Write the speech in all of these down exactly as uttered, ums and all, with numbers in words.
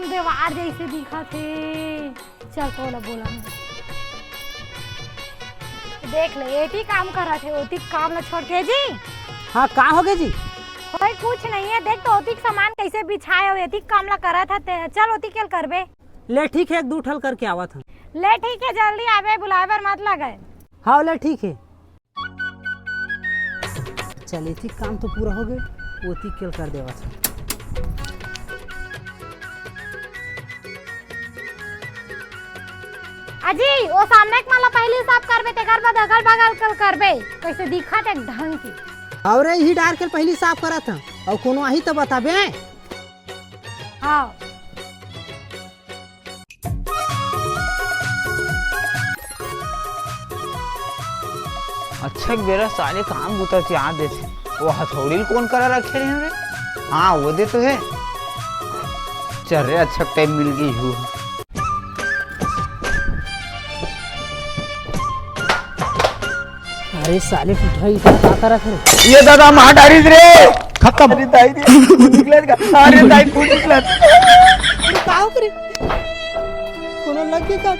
देवार जैसे दिखत हे। चल, तो ला बोला मैं। देख ले, एती काम करत हे, ओती काम ला छोड़ के जी। हाँ, का हो गे जी? कोई कुछ नहीं है, देख तो ओती सामान कैसे बिछाए हो, एती काम ला करत हे ते। चल, ओती केल करबे। ले ठीक है, एक दू ठल करके आवत हन। ले ठीक है, जल्दी आबे, बुलाए बर मत लगे। हाँ, ले ठीक है। चल, एती काम तो पूरा हो गे, ओती केल कर देवत हन। अजी, वो सामने के माला पहली साफ करबे, तेकर बाद अगल बगल कल करबे, कैसे दिखत एक ढंग की। और यही डार के पहली साफ करत हन, और कोनो आही तो बताबे। हाँ। अच्छा के बेरा साले काम बुता से आ देथे। वो हथौड़ी ल कोन करा रखे रहे रे? हाँ, वो दे तो है। चल रे, अच्छा टाइम मिल गई हूँ। अरे साले टूटा, इधर का करत हे? ये दादा, मार डारिस रे। खत्म। अरे दाई रे, खून निकलत का? अरे दाई, खून निकलत। अरे का हो रे? कोनो लग के का?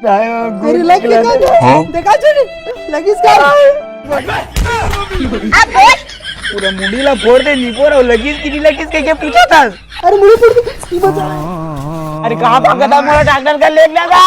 दाई, खून अरे लग के निकलत। का? हाँ? देखा छो रे, लगिस का? पूरा मुड़ी ला फोड़ दे, निपोर, और लगिस कि नहीं लगिस के, के पूछा था? अरे मुड़ी फोड़ दे, ये बता। अरे कहाँ भागा था, मोला डॉक्टर का लेके जाएगा?